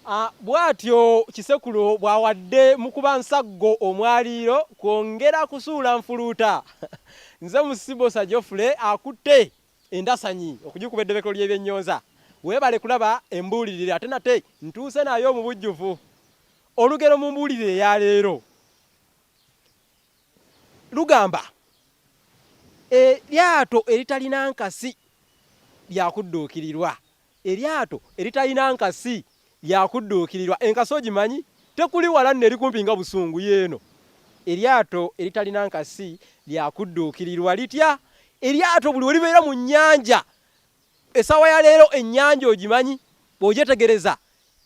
Ah, bw'atyo Kisekulo bw'awadde mukuba nsaggo omwaliiro kwongera kusuula nfuluuta. Nze Musibosa Geoffrey akutte endasanyi okugikuba eddobeko ly'ebyennyonza. Weebale kulaba embuulirire ate nate ntuuse nayo mu bujjuvu. Olugero mu mbuulirire eya leero lugamba, Eryato eritalina nkasi lyakudduukirirwa. Eryato eritalina nkasi lyakudduukirirwa. Enkasi ogimanyi? Tekuli wala nno eri kumpi nga busungu y'eno. Eryato eritalina nkasi lyakudduukirirwa. Litya? Eryato buli we libeera mu nnyanja, essaawa ya leero ennyanja ogimanyi? Bw'ogyetegereza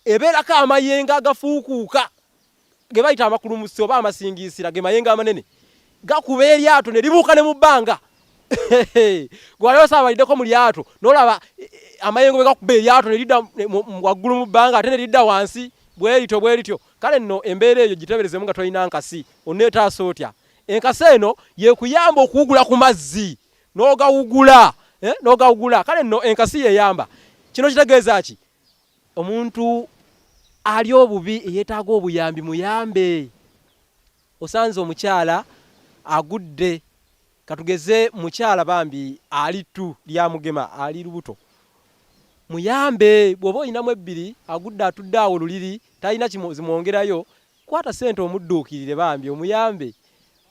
ebeerako amayengo agafuukuuka ge bayita amakulumusi oba amasingiisira, ge mayengo amanene gakuba eryato ne libuuka ne mu bbanga. Gwali osaabalideko mu lyato n'olaba eh, eh, amayengo bwe gakuba eryato ne lidda waggulu mu bbanga ate ne lidda wansi bwe lityo bwe lityo. Kale nno embeera eyo giteberezemu nga tolina nkasi, oneetaasa otya? Enkasi eno yekuyamba okuwugula ku mazzi n'ogawugula eh, n'ogawugula. Kale nno enkasi yeyamba. Kino kitegeeza ki? Omuntu ali obubi eyeetaaga obuyambi muyambe. Osanze omukyala agudde, katugeze mukyala bambi ali ttu lya mugema ali lubuto, muyambe. Bw'oba olinamu ebbiri agudde atudde awo luliri talina zimwongerayo, kwata ssente omudduukirire bambi omuyambe.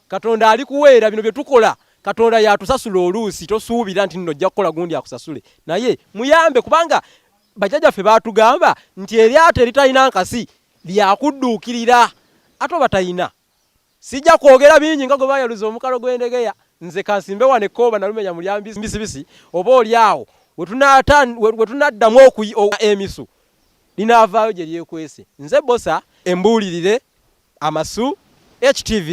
Katonda alikuweera. Bino bye tukola Katonda yatusasula oluusi. Tosuubira nti nno ojja kukola gundi akusasule, naye muyambe, kubanga bajjajjaffe baatugamba nti eryato eritalina nkasi lyakudduukirira ate oba talina. Sijja kwogera bingi nga gwe bayaluza omukalo gw'endegeya. Nze kansimbe wano ekkooba nalumenya mu lya mbisibisi, oba oli awo we tunaddamu emisu linaavaayo gye lyekwese. Nze Bbosa, embuulirire, Amasu, HTV.